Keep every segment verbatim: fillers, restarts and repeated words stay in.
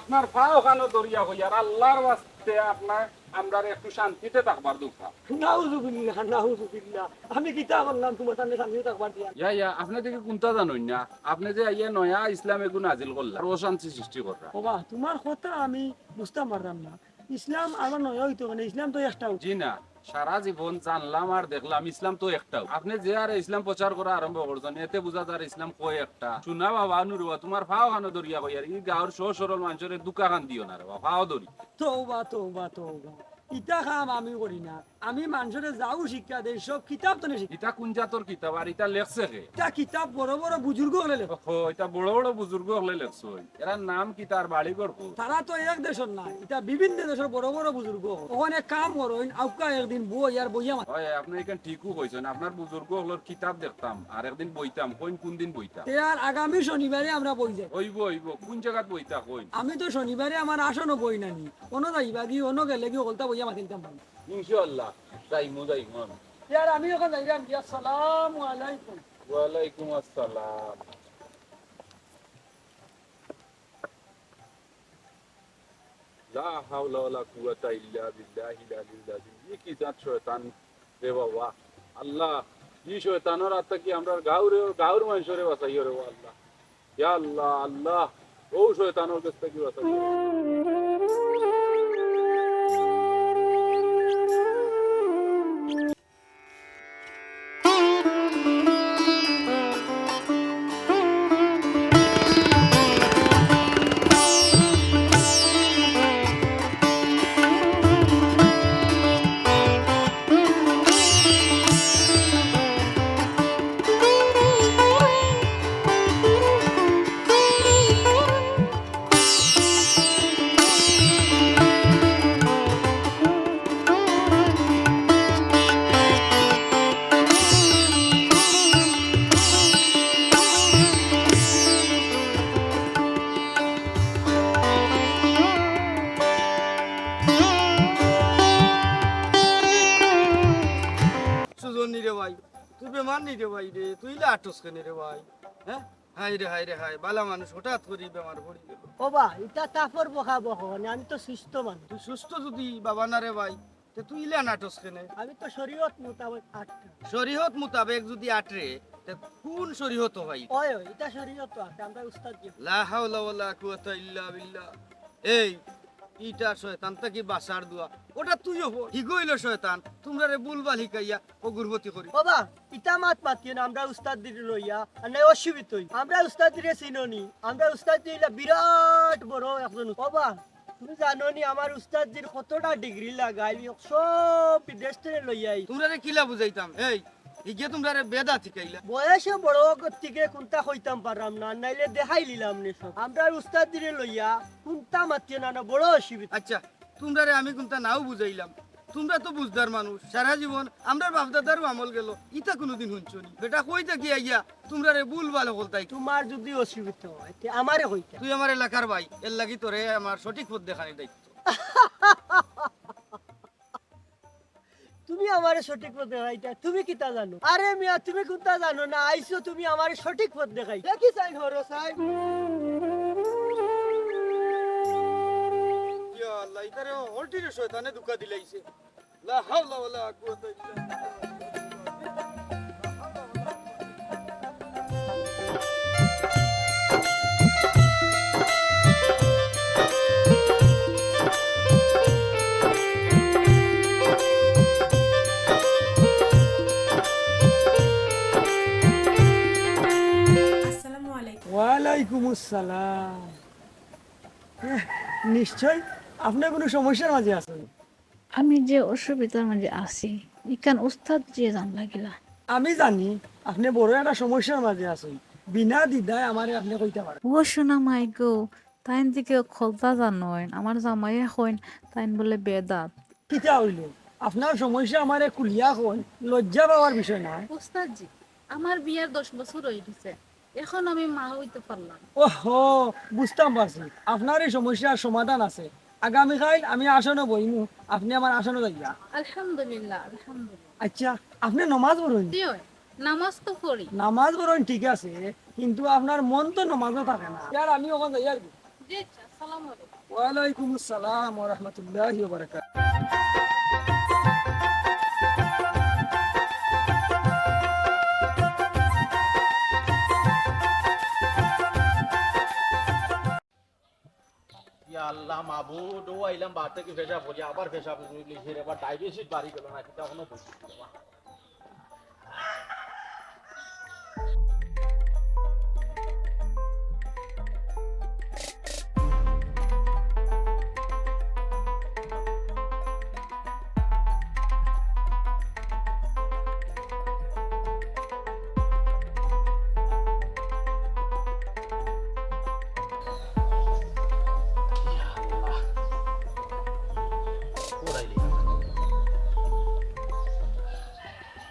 আপনার পাও খানো ধরিয়া কইয়ার, আল্লাহর ওয়াস্তে আপনার আমরারে একটু শান্তিতে থাকবার দেউক্কা। নাউজুবিল্লাহ, নাউজুবিল্লাহ। আমি কিতা করলাম তুমার সামনে শান্তিতে থাকবার দিয়া? ইয়া, ইয়া, আপনে দেখি কুনতা জানইন না? আপনে যে আইয়া নয়া ইসলাম এগু নাজিল করলা, আর অশান্তি সৃষ্টি করলা। ওবা, তুমার কথা আমি বুঝতাম পারলাম না। ইসলাম আবার নয়া অইতো কেনে? ইসলাম তো একটাউ। জি না, সারা জীবন জানলাম আর দেখলাম, ইসলাম তো একটাউ। আপনে যে আরে ইসলাম প্রচার করা আরম্ভ করছইন, এতে বুঝা যার ইসলাম কয় একটা। শুনা বাবা, নুরুয়া, তুমার পাও খানো ধরিয়া কইয়ার, ই গাঁওর সহজ সরল মানষরে দুকা খান দিও না রে বাবা, পাও ধরি। তওবা, তওবা, তওবা। ইতা কাম আমি করি না। আমি মানষরে যাউ শিক্ষা দেই, সব কিতাব তনে শিক্ষা। ইতা কুন জাতর কিতাব আর ইতা লেখছে কে? ইতা কিতাব বড় বড় বুজুর্গ অকলে লেখছে। ওহো, ইতা বড় বড় বুজুর্গ অকলে লেখছইন। এরার নাম কিতা আর বাড়ি ঘর কই? তারা তো এক দেশর না, ইতা বিভিন্ন দেশর বড় বড় বুজুর্গ। অখন এক কাম করইন, আউক্কা একদিন বই আর বইয়া মাত। অয়, আপনে ইখান ঠিকউ কইছইন। আপনার বুজুর্গ অকলর কিতাব দেখতাম, আর একদিন বইতাম। কইন কুন দিন বইতা? তে আর আগামী শনিবারে আমরা বই যাই। অইবো, অইবো। কুন জাগাত বইতা কইন? আমি তো শনিবারে আমার আসনো বই নানি। অনো যাইবাগি, অনো গেলেগি হকলতা বইয়া মাতিলতাম পারি। ইনশাআল্লাহ, যাইমু, যাইমু আমি। ইয়ার আমি অখন যাইরাম গি, আসসালামু আলাইকুম। ওয়ালাইকুম আসসালাম। লা হাওলা ওয়ালা কুওয়াতা ইল্লা বিল্লাহিল আলিয়্যিল আযীম। ই কি জাত শয়তান রে বাবা? আল্লাহ, ই শয়তানর আত থাকি আমরার গাঁওরে, গাঁওর মানষরে বাঁচাইও রে আল্লাহ। ইয়া আল্লাহ, আল্লাহ, অউ শয়তানর গেছ থাকি বাঁচাইও। সুজন নি রে ভাই, তুই বেমার নি রে ভাই রে, তুই ইলা আটস কেনে রে ভাই? হ্যাঁ? হায় রে, হায় রে, হায়, বালা মানুষ হঠাৎ করি বেমার পড়ি গেল। ওবা, ইতা তাপর বকা বকো, মানে আমি তো সুস্থ মানুষ। তুই সুস্থ যদি বাবা না রে ভাই, তে তুই ইলা আটস কেনে? আমি তো শরীয়ত মোতাবেক আটরাম। শরীয়ত মোতাবেক যদি আটরে, তে কুন শরীয়ত ভাই? ওই, ওই, ইতা শরীয়ত তো আছে, আমরা উস্তাদ জি। লা হাওলা ওয়ালা কুওয়াতা ইল্লা বিল্লাহ। এই, ইটা শয়তান থাকি বাঁচার দোয়া। ওটা তুইও পড়। হিগু অইলো শয়তান, তুমরারে ভুলভাল হিকাইয়া অগুরগতি করি। ওবা, ইতা মাত মাতিও না, আমরা উস্তাদ দিরে লইয়া, আর নাই অশিক্ষিত অই। আমরা উস্তাদ দিরে চিনো নি, আমরা উস্তাদ দিলা বিরাট বড় একজন। ওবা, তুমি জানো নি আমার উস্তাদ জির কতটা ডিগ্রি লাগাইল, সব বিদেশ তনে লইয়া আই। তুমরারে কিলা বুঝাইতাম? এই, হিগে তুমরারে বেদাত হিকাইলা। বয়সে বড় গতিকে কুনতা কইতাম পাররাম না, নাইলে দেখাইলিলাম নে সব। আমরার উস্তাদ দিরে লইয়া কুনতা মাতিও না, না বড় অসুবিধা। আচ্ছা, তুমরারে আমি কুনতা নাও বুঝাইলাম, তুমরা তো বুঝদার মানুষ, সারা জীবন আমরার বাপ-দাদারও আমল গেল, ইতা কুনুদিন হুনছো নি? বেটা কই থাকি আইয়া তুমরারে ভুলভাল হকলতাই। তুমার যুদি অসুবিধা অয়, তে আমারে কইতা। তুই আমার এলাকার ভাই, এর লাগি তোরে আমার সঠিক পথ দেখানির দায়িত্ব। তুমি আমারে সঠিক পথ দেখাইতা, তুমি কিতা জানো? আরে মিয়া, তুমি কুনতা জানো না, আইছো তুমি আমারে সঠিক পথ দেখাই। দেখি চাই, হরো চাই। ইয়া আল্লাহ, ইতারে হলটিরে শয়তানে ধোকা দিলাইছে। লা হাওলা ওয়ালা কুওয়াতা ইল্লা বিল্লাহ। আসসালামু আলাইকুম। ওয়ালাইকুম আসসালাম। নিশ্চয় আপনি কোনো সমস্যার মাঝে আছেন। আমি যে অসুবিধার মাঝে আছি, ইখান উস্তাদ জিয়ে জানলা কিলা। আমি জানি আপনি বড় একটা সমস্যার মাঝে আছেন, বিনা দ্বিধায় আমারে আপনি কইতা পারেন। ও সোনা মাই গো, তাইন দিকে হকলতা জানইন, আমার জামাইয়ে কইন, তাইন বুলে বেদাত। কিতা অইলো? আপনার সমস্যা আমারে খুলিয়া কইন, লজ্জা পাওয়ার বিষয় না। উস্তাদ জি, আমার বিয়ার দশ বছর অই গেছে, এখন আমি মা অইতে পারলাম। ওহো, বুঝতাম পারছি। আপনার এই সমস্যার সমাধান আছে। আগামীকাইল আমি আসনো বইমু, আপনি আমার আসনো যাইবা। আলহামদুলিল্লাহ, আলহামদুলিল্লাহ। আচ্ছা, আপনি নমাজ পড়ইন? জি অয়, নামাজ তো পড়ি। নামাজ পড়ইন ঠিক আছে, কিন্তু আপনার মন তো নমাজও থাকে না। ইয়ার আমি অখন যাই আর কি। জি, আচ্ছা। ওয়ালাইকুম আসসালাম ওয়া রাহমাতুল্লাহি ওয়া বারাকাতুহু। ইয়া আল্লাহ মাবুদ, ও আইলাম বাড়ি থাকি পেশাব করি, আবার পেশাব করি, এবার ডায়াবেটিস বাড়ি গেল না, কিতা কোনো বুঝি না।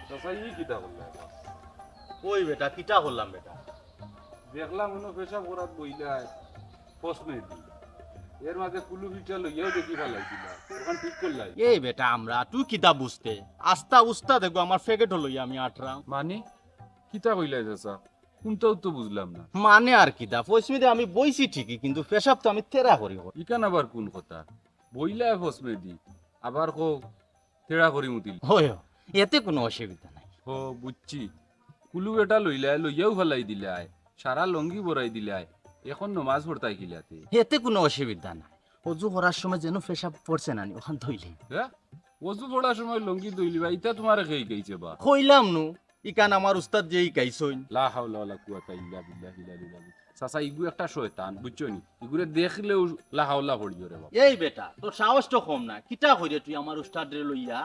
চাচা, ই কিতা করলা? কই বেটা, কিতা করলাম বেটা? দেখলাম অনো পেশাব করাত বইলায়, ফসমেদি। এর মাঝে কুলুপ ইটা লইয়াও দেখি ফালাই দিলা। অখান ঠিক করলাই? এই বেটা, আমরা, তুই কিতা বুঝতে? আস্তা উস্তা দেখো, আমার ফেকেটও লইয়া আমি আটরাম। মানে? কিতা কইলায় চাচা? কুনটাও তো বুঝলাম না। মানে আর কিতা? ফসমেদি আমি বইছি ঠিকই, কিন্তু পেশাব তো আমি তেরা করি করি। ইখান আবার কুন কথা? বইলায় ফসমেদি, আবার কও তেরা করি মুতিল। হয়, হয়, এতে কুনু অসুবিধা নাই। ও, বুঝছি। কুলুপ ইটা লইলায়, লইয়াও ফালাই দিলায়, সারা লঙ্গি ভরাই দিলায়, এখন নমাজ পড়তায় কিলাতে? এতে কুনু অসুবিধা নাই। অজু করার সময় যেন পেশাব পড়ছে না নি, অখান ধইলে। হ্যাঁ? অজু পড়ার সময় লঙ্গি ধইলিবা, ইটা তুমারে কে হিকাইছে বা? কইলাম নু, ইখান আমার উস্তাদ যে হিকাইছইন। লা হাওলা ওয়ালা কুওয়াতা ইল্লা বিল্লাহিল আলিয়্যিল আযীম। চাচা, ইগু একটা শয়তান, বুঝছো নি? ইগুরে দেখলেউ লা হাওলা পড়িও রে বাবা। এই বেটা, তোর সাহস তো কম না। কিতা কইরে তুই আমার উস্তাদরে লইয়া?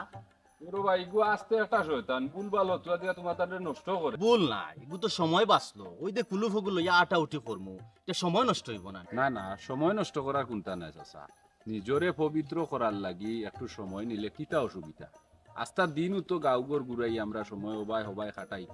ওরে ভাই, ইগু আস্তা একটা শয়তান, ভুলভাল ফতুয়া দিয়া তুমার তানরে নষ্ট করে। ভুল না, ইগু তো সময় বাঁচলো। ওই দে কুলুপ অগু লইয়া আটাউটি করমু, তে সময় নষ্ট অইবো না? না, না, সময় নষ্ট করার কুনতা নাই চাচা। নিজরে পবিত্র করার লাগি একটু সময় নিলে কিতা অসুবিধা? আস্তা দিনউ তো গাঁও ঘর ঘুরাই আমরা, সময় হবায় হবায় কাটাই,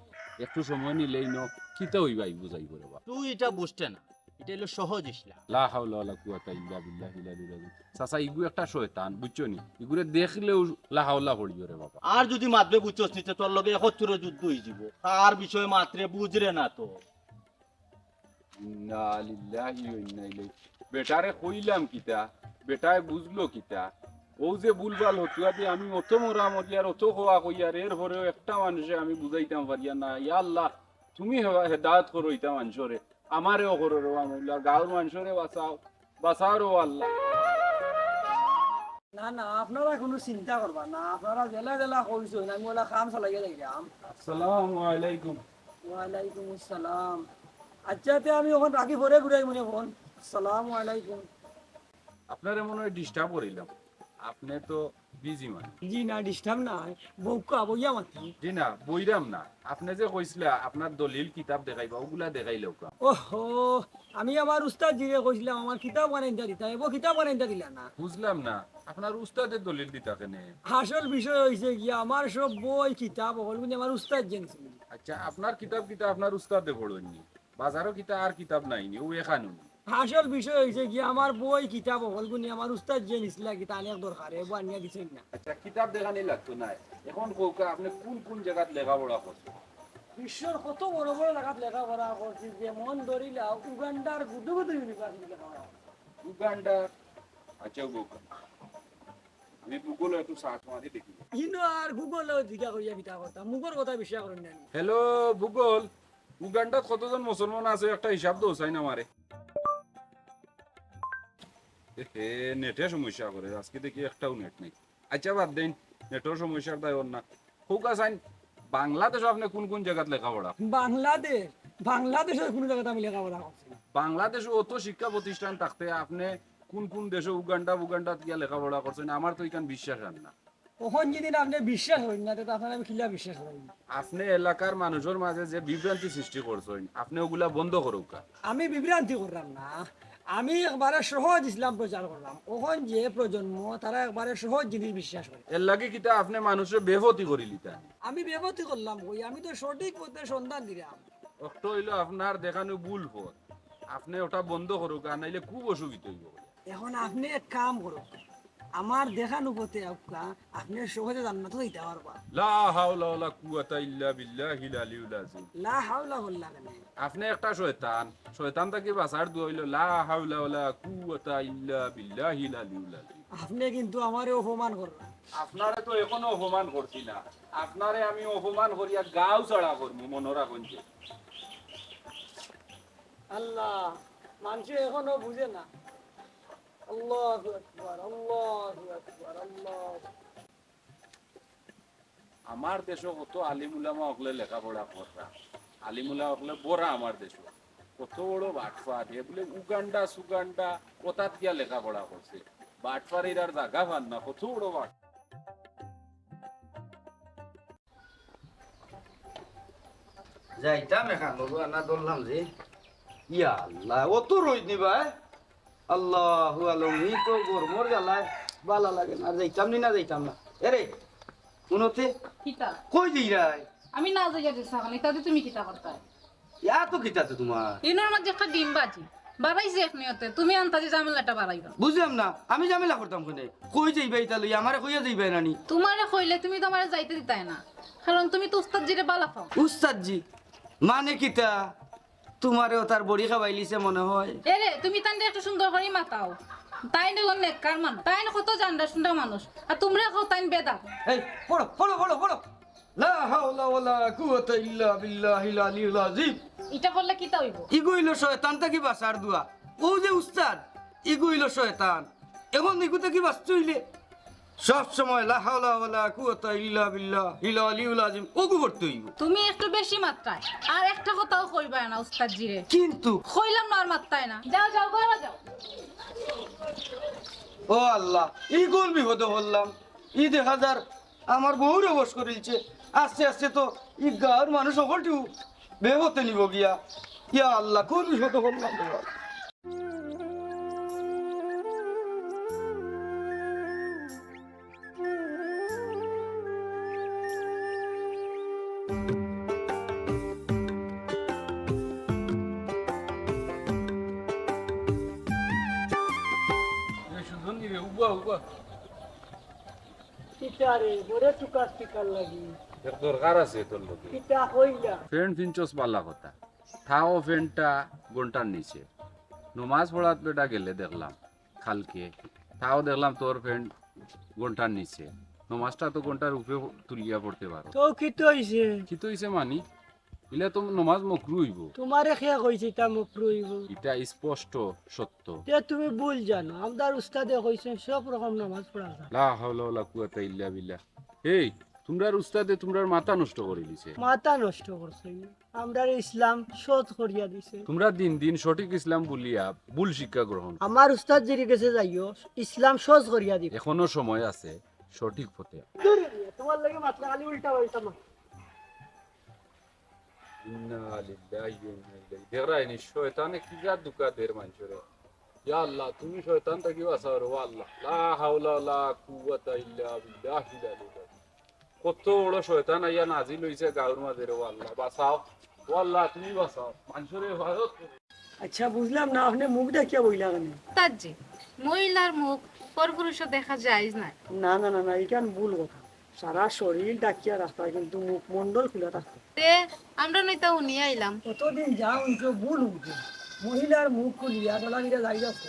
একটু সময় নিলেই ন কিতা অইবায় বুঝাইবো রে বা। তুই ইটা বুঝতে না, ইটা অইলো সহজ ইসলাম। লা হাওলা ওয়ালা কুওয়াতা ইল্লা বিল্লাহিল আলিয়্যিল আযীম। চাচা, ইগু একটা শয়তান, বুঝছো নি? ইগুরে দেখলেউ লা হাওলা পড়িও রে বাবা। আর যুদি মাতরে বুঝছস নি, তে তোর লগে একত্তরে যুদ্ধ অইযিবো। কার বিষয়ে মাতরে বুঝরে না তো। ইন্না লিল্লাহি ওয়া ইন্না ইলাইহি। বেটারে কইলাম কিতা, বেটায় বুঝলো কিতা? অউ যে ভুলভাল ফতুয়া দি আমি অত মরা মরি আর অত কওয়া কইয়ার, এর পরেও একটা মানুষে আমি বুঝাইতাম পারিয়ার না। ইয়া আল্লাহ, তুমি হেবা-, হেদায়েত করো ইতা মানষরে, আমারেও করো রে বা মৌলা, গাঁওর মানষরে বাঁচাও, বাঁচাও রে আল্লাহ। না, না, আপনারা কুনু চিন্তা করবা না, আপনারা যেলা যেলা কইছইন, আমি অলা কাম চালাইয়া যাইরাম। আসসালামু আলাইকুম। ওয়ালাইকুম আসসালাম। আচ্ছা, তে আমি অখন রাখি, পরে ঘুরাইমুনে ফোন। আসসালামু আলাইকুম। আপনারে মনে হয় disturb করিলাম, আপনে তো busy মানুষ। জি না, disturb নায়, বউক্কা বইয়া মাতি। জি না, বইরাম না। আপনে যে কইছলা আপনার দলিল কিতাব দেখাইবা, অগুলা দেখাইলাউক্কা। ওহো, আমি আমার উস্তাদজিরে কইছলাম আমার কিতাব বানাইন্তা দিতা, এবো কিতাব বানাইন্তা দিলা না। বুঝলাম না, আপনার উস্তাদে দলিল দিতা কেনে? আসল বিষয় অইছে গিয়া আমার সব বই কিতাব অকলগুনি আমার উস্তাদজিয়ে নিছইন। আচ্ছা, আপনার কিতাব কিতা আপনার উস্তাদে পড়ইননি? বাজারো কিতা আর কিতাব নাইনি, অউ এখানউ নি? আসল বিষয় অইছে গিয়া আমার বই কিতাব অকলগুনি আমার উস্তাদজিয়ে নিছলা কিতা আনিয়া দরকারে, এবো আনিয়া দিছইন না। আচ্ছা, কিতাব দেখানি লাগতো নায়। এখন কউক্কা, আপনে কুন কুন জাগাত লেখাপড়া করছইন? বিশ্বর কত বড় বড় জাগাত লেখাপড়া করছি, যেমন ধরিলাও উগান্ডার গুদুগুদু university লেখাপড়া করছি। উগান্ডার? আচ্ছা, কউক্কা। আমি Google-ও একটু search মারি দেখি। ইনো আর Google-ও জিগা করিয়া কিতা করতাম, মুখর কথা বিশ্বাস করইন না নি। Hello Google, উগান্ডাত কতজন মুসলমান আছে একটা হিসাব দেও চাইন আমারে। এ হে, net-এ সমস্যা করে, আজকে দেখি একটাও net নাই। আচ্ছা, বাদ দেইন, net-র সমস্যার দায় অর না। কউক্কা চাইন, বাংলাদেশো আপনে কুন কুন জাগাত লেখাপড়া? বাংলাদেশ? বাংলাদেশর কুনু জাগাত আমি লেখাপড়া করছি না। বাংলাদেশো অত শিক্ষা প্রতিষ্ঠান থাকতে আপনে কুন কুন দেশো উগান্ডা, উগান্ডাত গিয়া লেখাপড়া করছইন? আমার তো ইখান বিশ্বাস অর না। অখন যদি আপনে বিশ্বাস করইন না, তে আপনারে আমি কিলা বিশ্বাস করাইমু? আপনে এলাকার মানুষর মাঝে যে বিভ্রান্তি সৃষ্টি করছইন, আপনে অগুলা বন্ধ করউক্কা। আমি বিভ্রান্তি কররাম না, আমি একবারে সহজ ইসলাম প্রচার কররাম। অখন যে প্রজন্ম, তারা একবারে সহজ জিনিস বিশ্বাস করে। এরলাগি কিতা আপনে মানুষরে বেফতি করিলিতা? আমি বেফতি করলাম কই, আমি তো সঠিক পথের সন্ধান দিরাম। অটা অইলো আপনার দেখানো ভুল পথ। আপনে অটা বন্ধ করউক্কা, নাইলে খুব অসুবিধা অইবো। এখন আপনে এক কাম করউক্কা, আমার দেখানো পথে আউক্কা, আপনে সহজে জান্নাতো যাইতা পারবা। লা হাওলা ওয়ালা কুওয়াতা ইল্লা বিল্লাহিল আলিয়্যিল আযীম। লা হাওলা বললা কেনে? আপনে একটা শয়তান, শয়তান থাকি বাঁচার দোয়া অইলো লা হাওলা ওয়ালা কুওয়াতা ইল্লা বিল্লাহিল আলিয়্যিল আযীম। আপনে কিন্তু আমারে অপমান কররা। আপনারে তো এখনো অপমান করছি না, আপনারে আমি অপমান করিয়া গাউ ছাড়া করমু, মনো রাখইন যে। আল্লাহ, মানষে এখনো বুঝে না। আল্লাহু আকবার, আল্লাহু আকবার, আল্লাহু আকবার। আমার দেশো কত আলিম উলামা অকলে লেখাপড়া কররা, আলিম উলামা অকলে ভরা আমার দেশো। কত বড় বাটপার, হে বুলে উগান্ডা সুগান্ডা অতাত গিয়া লেখাপড়া করছে। বাটপার এরার জাগা পার না, কত বড় বাট। যাইতাম এখান, বাবু, আনা ধরলাম যে। ইয়া আল্লাহ, অত রইদ নি ভাই? আল্লাহু আলম, ই তো গরমর জ্বালায় বালা লাগে না। আর যাইতাম নি, না যাইতাম না। এরে, হুনো তে, কিতা? কই যাইরায়? আমি না যাইয়া দিছি, এখন ইতাতে তুমি কিতা করতায়? ইয়া তো কিতা তো তোমার? ইনোর মাঝে একটা ডিম বাজি বাড়াইছে এক নিয়তে, তুমি আন্তাজি ঝামেলাটা বাড়াইবা। বুঝলাম না, আমি ঝামেলা করতাম কেনে? কই যাইবা ইতা লইয়া? আমারে কইয়া যাইবা না নি? তোমারে কইলে তুমি তো আমারে যাইতে দিতায় না, কারণ তুমি তো উস্তাদজিরে বালা পাও। উস্তাদজি? মানে কিতা? তোমারেও তার বড়ি খাওয়াইলিছে মনে হয়। এরে, তুমি তানরে একটু সুন্দর করি মাতাও। তাইন একজন নেককার মানুষ, তাইন কত জানরা শুনরা মানুষ, আর তুমরা কও তাইন বেদাত। এই, পড়ো, পড়ো, পড়ো, পড়ো। লা হাওলা ওয়ালা কুওয়াতা ইল্লা বিল্লাহিল আলিয়্যিল আযীম। ইটা করলে কিতা অইবো? ইগু অইলো শয়তান থাকি বাঁচার দোয়া। অউ যে উস্তাদ, ইগু অইলো শয়তান। এখন ইগু থাকি বাঁচতে অইলে সব সময় লা হাওলা ওয়ালা কুওয়াতা ইল্লা বিল্লাহিল আলিয়্যিল আযীম অগু পড়তে অইবো। তুমি একটু বেশি মাতরায়, আর একটা কথাও কইবায় না উস্তাদজিরে। কিন্তু কইলাম না আর মাততায় না। যাও, যাও, ঘরো যাও। ও আল্লাহ, ই কোন বিপদো পড়লাম? ই দেখা যার আমার বউরে বশ করিলছে। আস্তে আস্তে তো ই গাউর মানুষ হকলটিউ বেপথে নিবো গিয়া। ইয়া আল্লাহ, কোন বিপদো পড়লাম রে বাবা। এ সুজন নি রে, উবা, উবা। কিতা রে, বড় টুকাস টিকার লাগি। এক দরকার আছে তোর লগে। কিতা কইলা? ফেন্ট ফিনছস বালা কথা। তাও ফেন্টটা ঘন্টার নিচে। নমাজ পড়াত বেটা গেলে দেখলাম কালকে। তাও দেখলাম তোর ফেন্ট ঘন্টার নিচে। নমাজটা তো ঘন্টার উপরে তুলিয়া পড়তে পারো। তো কিতা অইছে? কিতা অইছে মানি? ইলা তো নমাজ মকরু অইবো। তোমারে কে কইছে ইটা মকরু অইবো? ইটা স্পষ্ট সত্য। তে তুমি ভুল জানো, আমরার উস্তাদে কইছইন সব রকম নমাজ পড়া যায়। লা হাওলা ওয়ালা কুওয়াতা ইল্লা বিল্লাহ। এই, তুমরার উস্তাদে তুমরার মাথা নষ্ট করি দিছে। মাথা নষ্ট করছইন না, আমরারে ইসলাম সহজ করিয়া দিছে। তুমরা দিন দিন সঠিক ইসলাম ভুলিয়া ভুল শিক্ষা গ্রহণ। আমার উস্তাদজির গেছে যাইও, ইসলাম সহজ করিয়া দিবো। এখনো সময় আছে সঠিক পথে। দূর মিয়া, তোমার লগে মাতলে খালি উল্টা পাল্টা মাত। ইন্না লিল্লাহি ওয়া ইন্না ইলাইহি। দেখরায়নি, শয়তানে কি জাত ধুকা দের মানষরে। ইয়া আল্লাহ, তুমি শয়তান থাকি বাঁচাও রে, ও আল্লাহ। লা হাওলা ওয়ালা কুওয়াতা ইল্লা বিল্লাহিল আলিয়্যিল আযীম। কত বড় শয়তান আইয়া নাজিল অইছে গাউর মাঝে রে, ও আল্লাহ, বাঁচাও। ও আল্লাহ, তুমি বাঁচাও। মানষরে হেফাজত করো। আচ্ছা, বুঝলাম না, আপনে মুখ ঢাকিয়া বইলা কেনে? উস্তাদজি, মহিলার মুখ পরপুরুষে দেখা জায়েজ নায়। না, না, না, না, ইখান ভুল কথা। সারা শরীর ঢাকিয়া রাখতা, কিন্তু মুখমণ্ডল খুলা থাকতো। তে, আমরা নু ইতা হুনিয়া আইলাম। অতদিন যা হুনছো ভুল হুনছো। মহিলার মুখ খুলিয়া চলাফিরা জায়েজ আছে।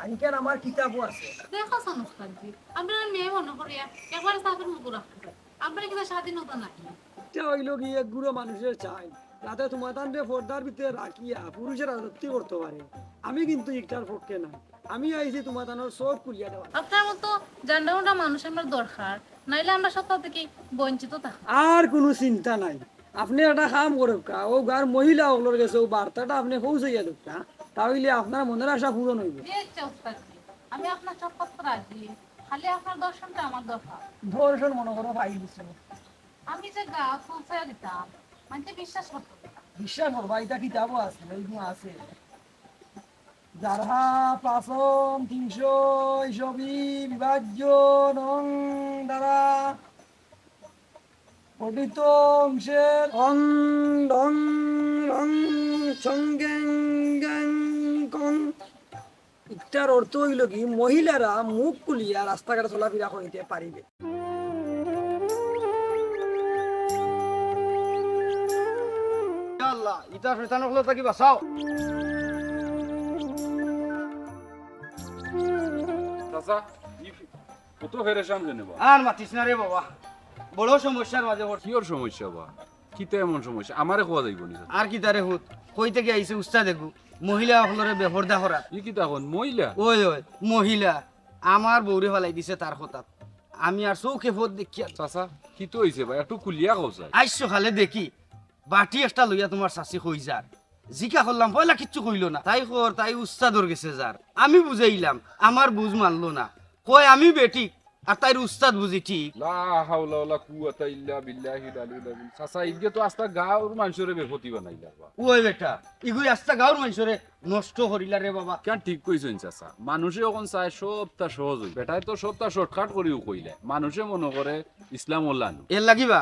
আর ইখান আমার কিতাবো আছে। দেখো সন উস্তাদজি, আমরা মেয়ে মনে করিয়া একবারে সাফের মুখ রাখতে চাই। আমরা কিন্তু স্বাধীনতা নাই। ইটা অইলো গি এক গুরু মানুষের চাই, যাতে তুমাতানরে পর্দার ভিতরে রাখিয়া পুরুষে রাজত্ব করতো পারে। আমি কিন্তু ইটার পক্ষে না। আমি আইছি তুমাতানর চউখ খুলিয়া দেওয়াত। আপনার মতো জান্ডা-উন্ডা মানুষ আমরার দরকার, নাইলে আমরা সততা থাকি বঞ্চিত থাকমু। আর কুনু চিন্তা নাই, আপনে একটা কাম করউক্কা, অউ গাউর মহিলা অকলর গেছে অউ বার্তাটা আপনে পৌঁছাইয়া দেউক্কা, তা অইলে আপনার মনের আশা পূরণ অইবো। জি আচ্ছা উস্তাদজি, আমি আপনার সব কথাত রাজি, খালি আপনার দর্শনটা আমার দরকার। দর্শন মনো করো পাই গেছো। আমি যে গাছ পৌঁছাইয়া দিতাম, মানষে বিশ্বাস করতো না। বিশ্বাস করবা, ইটা কিতাবো আছে, অইগুন আছে। যারহা পাচন, তিনশো, ইসবি, বিভাজ্য, নং, দ্বারা, গঠিত অংশের, অং, ডং, রং, ছং, গ্যাং, গ্যাং, কং। ইটার অর্থ অইলো কি, মহিলারা মুখ খুলিয়া রাস্তাঘাটে চলাফিরা করিতে পারিবে। ইয়া আল্লাহ, ইতা শয়তান অকল থাকি বাঁচাও। চাচা, ই কত পেরেশান কেনে বা? আর মাতিস না রে বাবা, বড় সমস্যার মাঝে পড়ছি। কিওর সমস্যা বা? কিতা এমন সমস্যা? আমারে কওয়া যাইবো নি, চাচা? আর কিতা রে হুত, কই থাকি আইছে উস্তাদ এগু, মহিলা অকলরে বেপর্দা করার। ই কিতা কন, মহিলা? ওই, ওই, মহিলা। আমার বউরে ফালাই দিছে তার কথাত। আমি আর চউখে পথ দেখিয়া। চাচা, কিতা অইছে বা? একটু খুলিয়া কও চাই। আইজ সকালে দেখি, বাটি একটা লইয়া তুমার চাচি কই যার। জিকা করলাম, পয়লা কিচ্ছু কইলো না। তাই কর, তাই উস্তাদর গেছে যার। আমি বুঝাইলাম, আমার বুঝ মানলো না। কয় আমি বেঠিক, আর তাইর উস্তাদ বুঝি ঠিক। লা হাওলা ওয়ালা কুওয়াতা ইল্লা বিল্লাহিল আলিয়্যিল আযীম। চাচা, ইগে তো আস্তা গাঁওর মানষরে বেপথি বানাইলা বা। ওই বেটা, ইগুই আস্তা গাঁওর মানষরে নষ্ট করিলা রে বাবা। কেন ঠিক কইছইন চাচা, মানষে অখন চায় সবতা সহজ অই। বেটায় তো সবতা shortcut করিউ কইলে, মানষে মনো করে ইসলাম অলান। এর লাগি বা,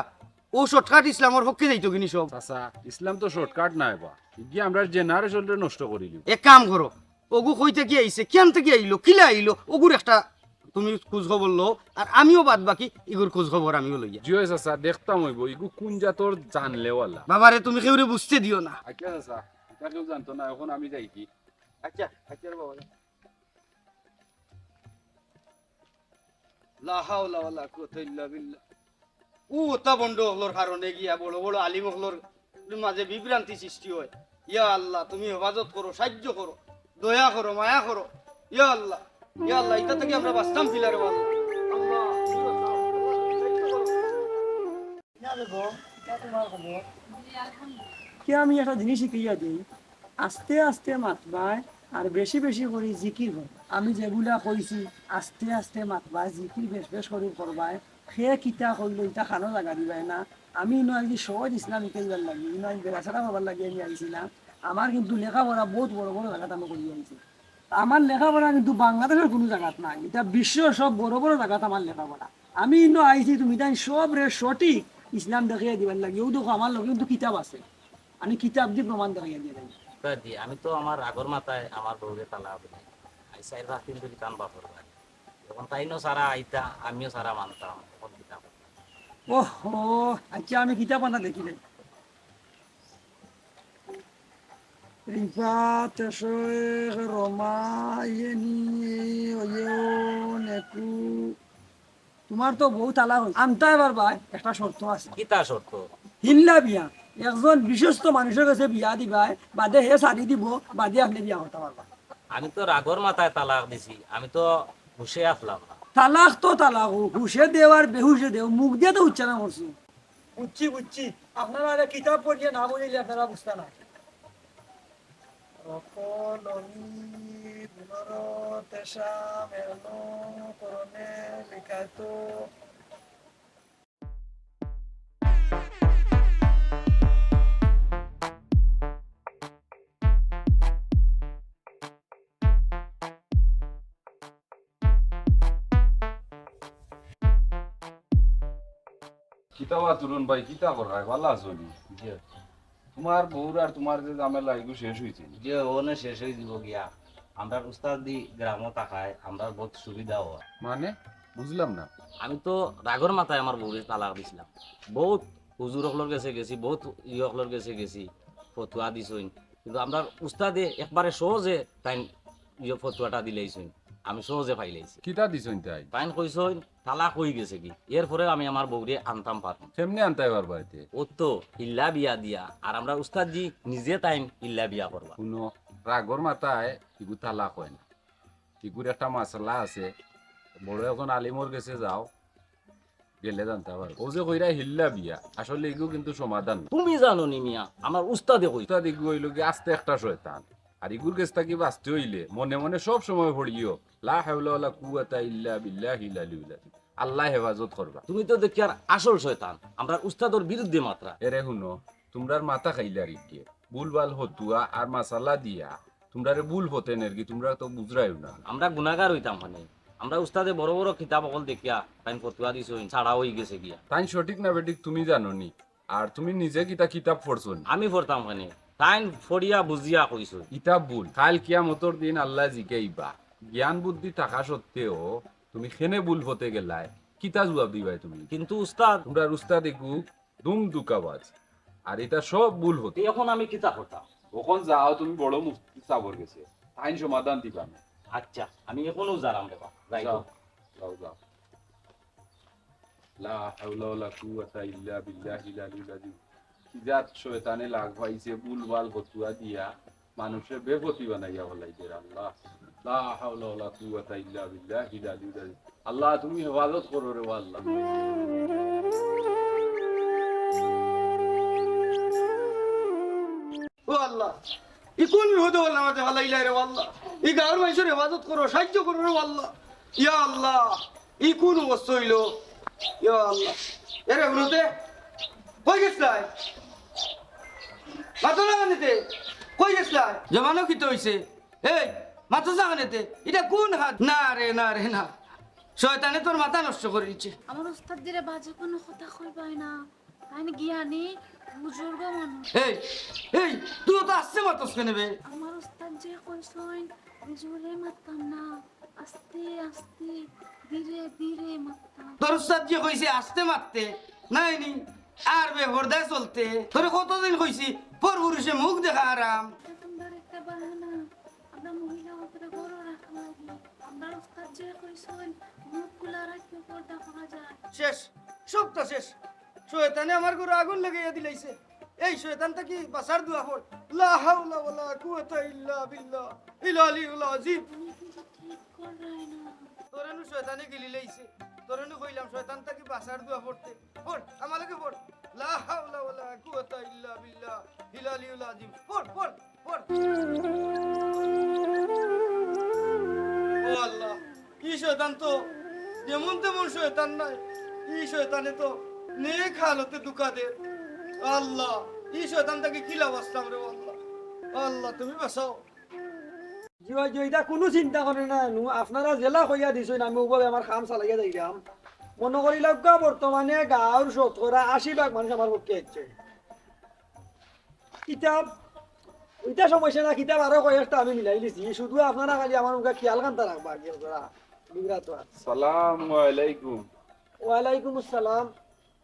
অউ shortcut ইসলামর পক্ষে যাইতো কিনি সব? চাচা, ইসলাম তো shortcut নায় বা, ইগিয়ে আমরার generation রে নষ্ট করিলিবো। এক কাম করো, অগু কই থাকি আইছে, কেন থাকি আইলো, কিলা আইলো, অগুর একটা তুমি খোঁজ খবর লও, আর আমিও বাদ বাকি ইগুর খোঁজ খবর আমিও লইয়া। জি অয় চাচা, দেখতাম অইবো, ইগু কুন জাতর জানলেওয়ালা। বাবারে, তুমি কেউরে বুঝতে দিও না। আচ্ছা চাচা, ইতা কেউ জানতো না, অখন আমি যাই কি? আচ্ছা, আচ্ছা রে বাবা। লা হাওলা ওয়ালা কুওয়াতা ইল্লা বিল্লাহ। অউ অতা ভন্ড অকলর কারণে গিয়া বড় বড় আলিম অকলর মাঝে বিভ্রান্তি সৃষ্টি অয়। ইয়া আল্লাহ, তুমি হেফাজত করো, সাইয্য করো, দয়া করো, মায়া করো। ইয়া আল্লাহ, ইয়া আল্লাহ, ইতা থাকি আমরা বাঁচতাম কিলা রে বাবা। আল্লাহ, তুমি বাঁচাও, আল্লাহ, তুমি সাইয্য করো। ইয়া বেগম, ইতা তুমার খবর? জি, আলহামদুলিল্লাহ। কে আমি একটা জিনিস শিখাইয়া দেই, আস্তে আস্তে মাতবায় আর বেশি বেশি করি জিকির করো। আমি যেগুলা কইছি, আস্তে আস্তে মাতবায়, জিকির বেশ বেশ করি করবায়। কে কিতা কইলো, ইতা কানো লাগা দিবায় না। আমি ইনো আইছি সহজ ইসলাম শিখাইবার লাগি, ইনো আইছি বেড়াছেড়া করবার লাগি আমি আইছি না। আমার কিন্তু লেখাপড়া বউত বড় বড় জাগাত আমি করি আইছি। আমার লেখাপড়া কিন্তু বাংলাদেশর কুনু জাগাত নাই, ইটা বিশ্বর সব বড় বড় জাগাত আমার লেখাপড়া। আমি ইনো আইছি তুমি তাইন সবরে সঠিক ইসলাম দেখাইয়া দিবার লাগি। অউ দেখো, আমার লগে কিন্তু কিতাব আছে, আমি কিতাব দি প্রমাণ দেখাইয়া দিয়া যাই। জি, আমি তো আমার রাগর মাথায় আমার বউরে তালাক দিছি। আইজ চাইর পাঁচ দিন ধরি তান বাপর বাড়ি। অখন তাইনও সারা আইতা, আমিও সারা মানতাম। অখন কিতা করতাম? ওহো, আচ্ছা, আমি কিতাব আনা দেখি নাই। রিফাত, শেখ, রমা, ইয়েনি, ওয়েও, নেকু। তুমার তো বউ তালাক অইছে। আনতায় পারবায়, একটা শর্ত আছে। কিতা শর্ত? হিল্লা বিয়া। একজন বিশ্বস্ত মানুষর গেছে বিয়া দিবায়, বাদে হে ছাড়ি দিবো, বাদে আপনে বিয়া করতা পারবা। আমি তো রাগর মাথায় তালাক দিছি, আমি তো হুশে আছলাম না। তালাক তো তালাক, হুশে দেও আর বেহুশে দেও, মুখ দিয়া তো উচ্চারণ করছো। বুঝছি, বুঝছি। আপনারা আরে কিতাব পড়িয়া না বুঝাইলে আপনারা বুঝতা না। অকলমি পুনরতেষামেনো করণে লিখাতো। কিতা বা তরুণ ভাই, কিতা কররায়? ভালা আছো নি? জি। তুমার বউর আর তুমার যে ঝামেলা, ইগু শেষ অইছে নি? জি, অনে শেষ অই যিবো গিয়া। আমরার উস্তাদি গ্রামো থাকায়, আমরার বউত সুবিধা অয়। মানে? বুঝলাম না। আমি তো রাগর মাথায় আমার বউরে তালাক দিছলাম। বউত হুজুর অকলর গেছে গেছি, বউত ই অকলর গেছে গেছি, ফতুয়া দিছইন। কিন্তু আমরার উস্তাদে একবারে সহজে তাইন ইয়ে ফতুয়াটা দিলাইছইন, আমি সহজে পাইলাইছি। কিতা দিছইন তাইন? তাইন কইছইন, তালাক অই গেছেগি, এরপরে আমি আমার বউরে আনতাম পারমু। কেমনে আনতায় পারবায় তে? অউ তো হিল্লা বিয়া দিয়া, আর আমরার উস্তাদজি নিজে তাইন হিল্লা বিয়া করবা। হুনো, রাগর মাথায় ইগু তালাক অয় না। ইগুর একটা মাসলা আছে, বড় একজন আলিমর গেছে যাও, গেলে জানতা পারবায়। অউ যে কইরায় হিল্লা বিয়া, আসলে ইগু কিন্তু সমাধান না। তুমি জানো নি মিয়া, আমার উস্তাদে কইছে। উস্তাদ ইগু অইলো গি আস্তা একটা শয়তান। আর ইগুর গেছ থাকি বাঁচতে অইলে মনে মনে সব সময় পড়িও, লা হাওলা ওয়ালা কুওয়াতা ইল্লা বিল্লাহিল আলিয়্যিল আযীম। আল্লায় হেফাজত করবা। তুমি তো দেখিয়ার আসল শয়তান, আমরার উস্তাদর বিরুদ্ধে মাতরায়। এরে হুনো, তুমরার মাথা খাইলার ইগে। ভুলভাল ফতুয়া আর মাসালা দিয়া তুমরারে ভুল পথে নেরগি, তুমরা তো বুঝরায়ও না। আমরা গুনাগার অইতাম কেনে? আমরা উস্তাদে বড় বড় কিতাব অকল দেখিয়া তাইন ফতুয়া দিছইন, ছাড়া অই গেছে গিয়া। তাইন সঠিক না বেঠিক তুমি জানো নি? আর তুমি নিজে কিতা কিতাব পড়ছো নি? আমি পড়তাম কেনে? তাইন পড়িয়া বুঝিয়া কইছইন। ইতা ভুল। কাইল কিয়ামতর দিন আল্লায় জিকাইবা, জ্ঞান বুদ্ধি থাকা সত্ত্বেও তুমি কেনে ভুল পথে গেলায়, কিতা জুয়াব দিবায় তুমি? কিন্তু উস্তাদ, তুমরার উস্তাদ এগু দুম ধুকাবাজ, আর ইতা সব ভুল পথে। এখন আমি কিতা করতাম? অখন যাও তুমি বড় মুফতি সাবর গেছে, তাইন সমাধান দিবা না। আচ্ছা, আমি এখনো যারাম রে বা, যাই যাও, হোক। যাও, যাও। লা হাওলা ওয়ালা কুওয়াতা ইল্লা বিল্লাহিল আলিয়্যিল আযীম। কি জাত শয়তানে লাগ পাইছে, ভুলভাল ফতুয়া দিয়া মানুষরে বেপথি বানাইয়া ফালাইছে রে আল্লাহ। লা হাওলা ওয়ালা কুওয়াতা ইল্লা বিল্লাহিল আলিয়্যিল আযীম। আল্লাহ, তুমি হেফাজত করো রে আল্লাহ। ও আল্লাহ, ই কোন বিপদে আল্লাহ আমারে ফালাইলায় রে আল্লাহ। ই গাঁওর মানষর হেফাজত করো, সাহায্য করো রে আল্লাহ। ইয়া আল্লাহ, ই কোন অবস্থা অইলো? ইয়া আল্লাহ। এরে হুনতে, কই গেছলায়? মাতো না কেনে তে? কই গেছলায়? জমানো কিতা অইছে? এই, মাতো না কেনে তে? ইটা কোন হাত? না রে, না রে, না। শয়তানে তোর মাথা নষ্ট করি দিছে। আমার উস্তাদ জিরে বাজে কুনু কথা কইবায় না। তাইন জ্ঞানী, বুজুর্গ মানুষ। এই, এই, তুই অত আস্তে মাতস কেনে বে? আমার উস্তাদ যে কইছইন, জোরে মাততাম না, আস্তে আস্তে, ধীরে ধীরে মাততাম। তোর উস্তাদ যে কইছে আস্তে মাততে, নায় নি? আর বেপর্দায় চলতে। তোরে কতদিন কইছি, পরপুরুষে মুখ দেখা হারাম। ইটা তুমরার একটা বাহানা। আমরা মহিলা অকলরে ঘরো রাখার লাগি। আমরার উস্তাদ যে কইছইন, মুখ খুলা রাখিও, পর্দা করা যায়। শেষ, সবটা শেষ। শয়তানে আমার ঘরো আগুন লাগাইয়া দিলাইছে। এই শয়তান থাকি বাঁচার দোয়া পড়। লা হাওলা ওয়ালা কুওয়াতা ইল্লা বিল্লাহিল আলিয়্যিল আযীম। তুমি কিন্তু ঠিক কররায় না। তোরে নু শয়তানে গিলি লাইছে। তোরে নু কইলাম শয়তান থাকি বাঁচার দোয়া পড়তে। পড়, আমার লগে পড়। লা হাওলা ওয়ালা কুওয়াতা ইল্লা বিল্লাহিল আলিয়্যিল আযীম। পড়, পড়। ও আল্লাহ, ই শয়তান তো যেমন তেমন শয়তান নায়, ই শয়তানে তো নেক হালতে ধুকা দের। আল্লাহ, ই শয়তান থাকি কিলা বাঁচতাম রে আল্লাহ। আল্লাহ, তুমি বাঁচাও। জি অয়, জি অয়, ইতা কুনু চিন্তা করইন না, নু আপনারা যেলা কইয়া দিছইন, আমি অউভাবে আমার কাম চালাইয়া যাইরাম। মনো করিলাউক্কা বর্তমানে গাঁওর শতকরা আশি ভাগ মানুষ আমার পক্ষে আইছে। কিতাব, ইটা সমস্যা না, কিতাব আরো কয়েকটা আমি মিলাই লিছি। শুধু আপনারা খালি আমার মুখে খিয়াল খানতা রাখবা, আর কি আপনারা বিব্রত আর। সালামু আলাইকুম। ওয়ালাইকুম আসসালাম।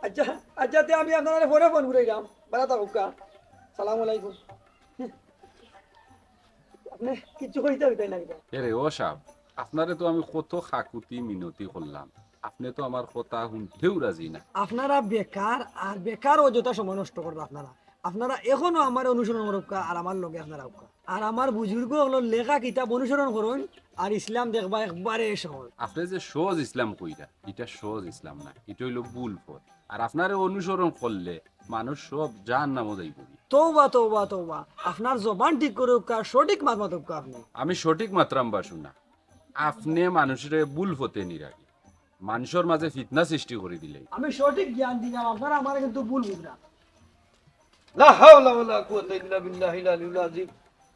আচ্ছা, আচ্ছা, তে আমি আপনারারে পরে ফোন করিরাম। বালা থাকউক্কা। সালামু আলাইকুম। আপনে কিচ্ছু কইতা অইতা না কিতা? এরে ও সাব, আপনারে তো আমি কত কাকুতি মিনতি করলাম, আপনে তো আমার কথা হুনতেউ রাজি না। আপনারা বেকার আর বেকার অযথা সময় নষ্ট করবা আপনারা। আপনারা এখনো আমারে অনুসরণ করউক্কা আর আমার লগে আপনারা আউক্কা। আর আমার বুজুর্গ অকলর লেখা কিতাব অনুসরণ করইন আর ইসলাম দেখবা একবারে সহজ। আপনে যে সহজ ইসলাম কইরা, ইটা সহজ ইসলাম না, ইটা অইলো ভুল পথ। আর আপনারে অনুসরণ করলে মানুষ সব জাহান্নামো যাইবো। তওবা, তওবা, তওবা। আপনার জবান ঠিক করউক্কা, সঠিক মাত মাতউক্কা আপনে। আমি সঠিক মাতরাম বা শুনা। আপনে মানুষরে ভুল পথে নিরাগি, মানুষর মাঝে ফিতনা সৃষ্টি করি দিলে। আমি সঠিক জ্ঞান দিরাম, আপনারা আমারে কিন্তু ভুল বুঝরা। লা হাওলা ওয়ালা কুওয়াতা ইল্লা বিল্লাহিল আলিয়্যিল আযীম।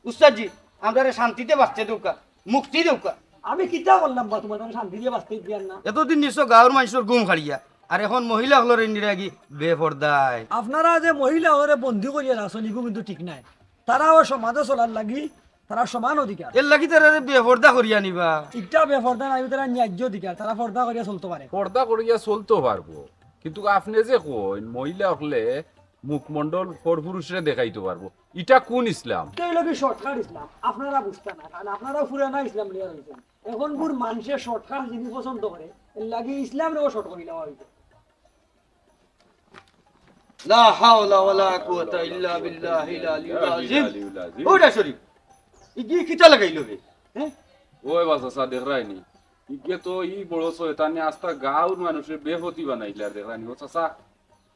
উস্তাদ জি, আমরারে শান্তিতে বাঁচতে দেউক্কা, মুক্তি দেউক্কা। আমি কিতা করলাম বা তুমারে শান্তি দিয়া বাঁচতে দিয়ার না? এতদিন নিছো গাঁওর মানষর ঘুম কাড়িয়া, আর এখন মহিলা অকলরে নিরাগি বেপর্দায়। আপনারা যে মহিলা অকলরে বন্দি করিয়া রাখছইন, ইগু কিন্তু ঠিক নায়। তারাও সমাজো চলার লাগি তারার সমান অধিকার। এর লাগি তারারে বেপর্দা করিয়া নিবা? ইটা বেপর্দা নায়, তারার ন্যায্য অধিকার, তারা পর্দা করিয়া চলতো পারে। পর্দা করিয়া চলতো পারবো, কিন্তু আপনে যে কইন মহিলা অকলে মুখমণ্ডল পরপুরুষরে দেখাইতো পারবো, ইটা কুন ইসলাম? ইটা অইলো কি shortcut ইসলাম? আপনারা বুঝতা না, কারণ আপনারাও পুরানা ইসলাম লইয়া রইছইন। অখনকুর মানষে shortcut জিনিস পছন্দ করে, এর লাগি ইসলামরেও short করি দেওয়া অইছে। লা হাওলা ওয়ালা কুওয়াতা ইল্লা বিল্লাহিল আলিয়্যিল আযীম। ওটা শরীফ। ইগিয়ে কিতা লাগাইলো বে? হ্যাঁ? ওই বা চাচা, দেখরায়নি? ইগিয়ে তো ই বড় শয়তানে আস্তা গাঁওর মানষরে বেপথি বানাইলা, দেখরায়নি? ও চাচা,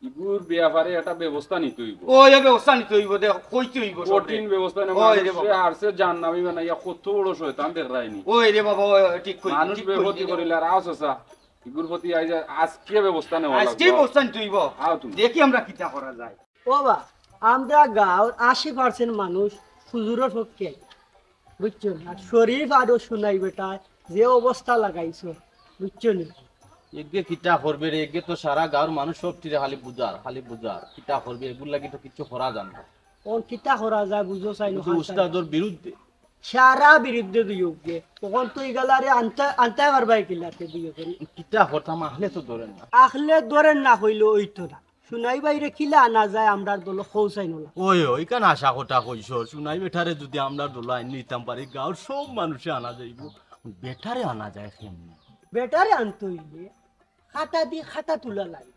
ইগুর ব্যাপারে একটা ব্যবস্থা নিতে অইবো। ওই, এ ব্যবস্থা নিতে অইবো, দেখ, কইতে অইবো সবরে। কঠিন ব্যবস্থা না, ওই রে মানষরে বাবা। আরছে জাহান্নামি বানাইয়া কত বড় শয়তান, দেখরায়নি? ওই রে বাবা, ওই, ওই, ঠিক কইছো, মানুষ ঠিক কইছো। বেপথি করিলা, আর আও চাচা, ইগুর প্রতি আইজ, আজকে ব্যবস্থা নেওয়া লাগবো। আজকেই ব্যবস্থা নিতে অইবো। আও তুমি। দেখি আমরা কিতা করা যায়। ও বা, আমরা গাঁওর আশি percent মানুষ হুজুরর পক্ষে, বুঝছো নি? আর শরীফ আরো শুনাই বেটা, যে অবস্থা লাগাইছো, বুঝছো নি? এগে কিতা করবে রে, এগে তো সারা গাঁওর মানুষ সব টিরে খালি বুঝার, খালি বুঝার। কিতা করবে, এগুর লাগি তো কিচ্ছু করা যায় না। অখন কিতা করা যায়, বুঝো চাই না, কিন্তু উস্তাদর বিরুদ্ধে। সারা বিরুদ্ধে দুইওগে। তখন তো ইগালারে আনতা, আনতায় পারবায় কিলাতে দুইওগে। কিতা করতাম, আখলে তো ধরের না। আখলে ধরের না কইলে অইতো না। সুনাই ভাইরে কিলা আনা যায় আমরার দলো, কও চাইন অলা। ওই, ওই, ইখান হাছা কথা কইছো। সুনাই বেটারে যুদি আমরার দলো আইন নিতাম পারি, গাঁওর সব মানুষে আনা যাইবো। বেটারে আনা যায় কেমনে? বেটারে আনতে অইলে খাতা দি খাতা তুলা লাগে।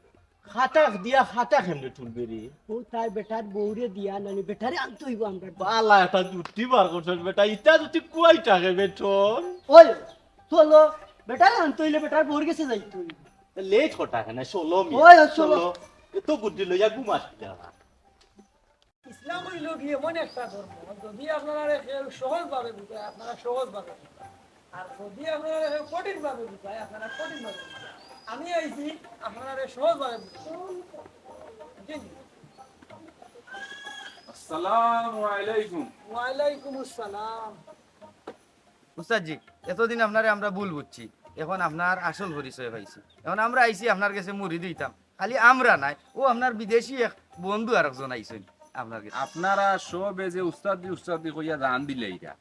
খাতা দিয়া খাতা কেমনে তুলবে রে? ও তাই বেটার বউরে দিয়া নানি বেটারে আনতে অইবো আমরার দলো। বালা একটা যুক্তি বার করছস বেটা, ইটা যুদি কুয়াই থাকে বেটন। ওই, চলো, বেটারে আনতে অইলে বেটার বউর গেছে যাইতে অইবো। লেট কটা কেনে? চলো মি। ওই, ওই, চলো। চলো। এত বুদ্ধি লইয়া ঘুমাস কিলা? ইসলাম অইলো গিয়া এমন একটা ধর্ম, যুদি আপনারারে কেউ সহজভাবে বুঝায়, আপনারা সহজভাবে বুঝবা। আর যুদি আপনারারে কেউ কঠিনভাবে বুঝায়, আপনারা কঠিনভাবে বুঝবা। আমি আইছি আপনারারে সহজভাবে বুঝাইতে। জি, জি। আসসালামু আলাইকুম। ওয়ালাইকুম আসসালাম। উস্তাদজি, এতদিন আপনারে আমরা ভুল বুঝছি, এখন আপনার আসল পরিচয় পাইছি। এখন আমরা আইছি আপনার গেছে মুড়ি দিতাম, খালি আমরা নায়, ও আপনার বিদেশি এক বন্ধু আরকজন আইছইন আপনার গেছে। আপনারা সবে যে উস্তাদি উস্তাদি কইয়া জান দিলাইরা,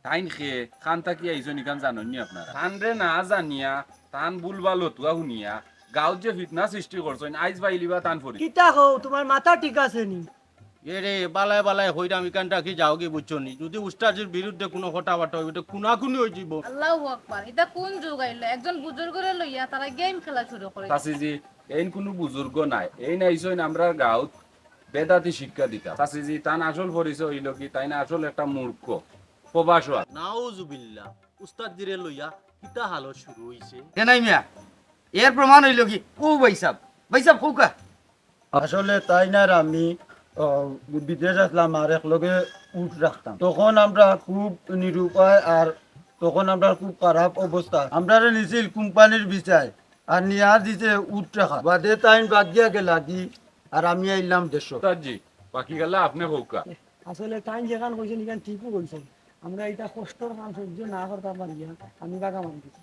তাইন কে, কান থাকি আইছইন ইখান জানইন নি আপনারা? তানরে না জানিয়া, তান ভুলভাল হতুয়া হুনিয়া, গাঁওত যে ফিতনা সৃষ্টি করছইন, আইজ পাইলিবা তান পরিচয়। কিতা কও, তুমার মাথা ঠিক আছে নি? এরে, বালায় বালায় কইরাম, ইখান থাকি যাওগি, বুঝছো নি? যুদি উস্তাদজির বিরুদ্ধে কুনু কথাবার্তা অইবো, তে খুনাখুনি অইযিবো। আল্লাহু আকবার, ইটা কুন যুগ আইলো? একজন বুজুর্গরে লইয়া তারা গেম খেলা শুরু করে। চাচিজি, এইন কুনু বুজুর্গ নায়, এইন আইছইন আমরার গাঁওত বেদাতি শিক্ষা দিতা। চাচিজি, তান আসল পরিচয় অইলো কি, তাইন আসল একটা মূর্খ, প্রবাসো আছে। নাউজুবিল্লাহ, উস্তাদজিরে লইয়া কিতা হালত শুরু অইছে? কেনাই মিয়া, এর প্রমাণ অইলো কি? ও ভাইসাব, ভাইসাব কউক্কা। আসলে তাইন আর আমি, আহ, বিদেশ আছলাম আর একলগে উট রাখতাম। তখন আমরা খুব নিরুপায় আর তখন আমরার খুব খারাপ অবস্থা। আমরারে নিছিল কোম্পানির ভিসায় আর নিয়া দিছে উট রাখাত। বাদে তাইন বাগিয়া গেলাগি আর আমি আইলাম দেশো। উস্তাদজি, বাকি গেলা আপনে কউক্কা। আসলে তাইন যেখান কইছইন, ইখান ঠিকউ কইছইন। আমরা ইটা কষ্টর কাম সহ্য না করতাম পারিয়া আমি বাগা মারি দিছি।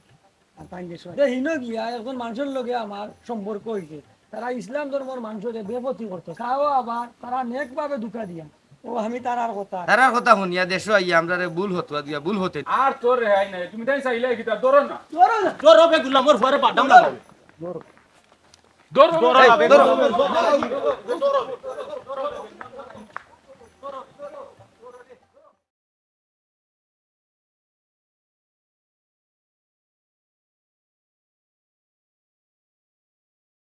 আর তাইন দেশো হিনো গিয়া একজন মানষর লগে আমার সম্পর্ক অইছে। তারা ইসলাম ধর্মর মানষরে বেইজ্জতি করতো। তাও আবার তারা নেকভাবে ধুকা দিয়া। ও আমি তারার কথা। তারার কথা হুনিয়া দেশো আইয়া আমরারে ভুল হতুয়া দিয়া ভুল হতে। আর তো রেহাই নাই। তুমি তাইন চাইলে কিতা? ধরো না। ধরো না। ধরো বে গুলামর ফুয়ারে বাদাম লাগাও। ধরো। ধরো, ধরো, ধরো।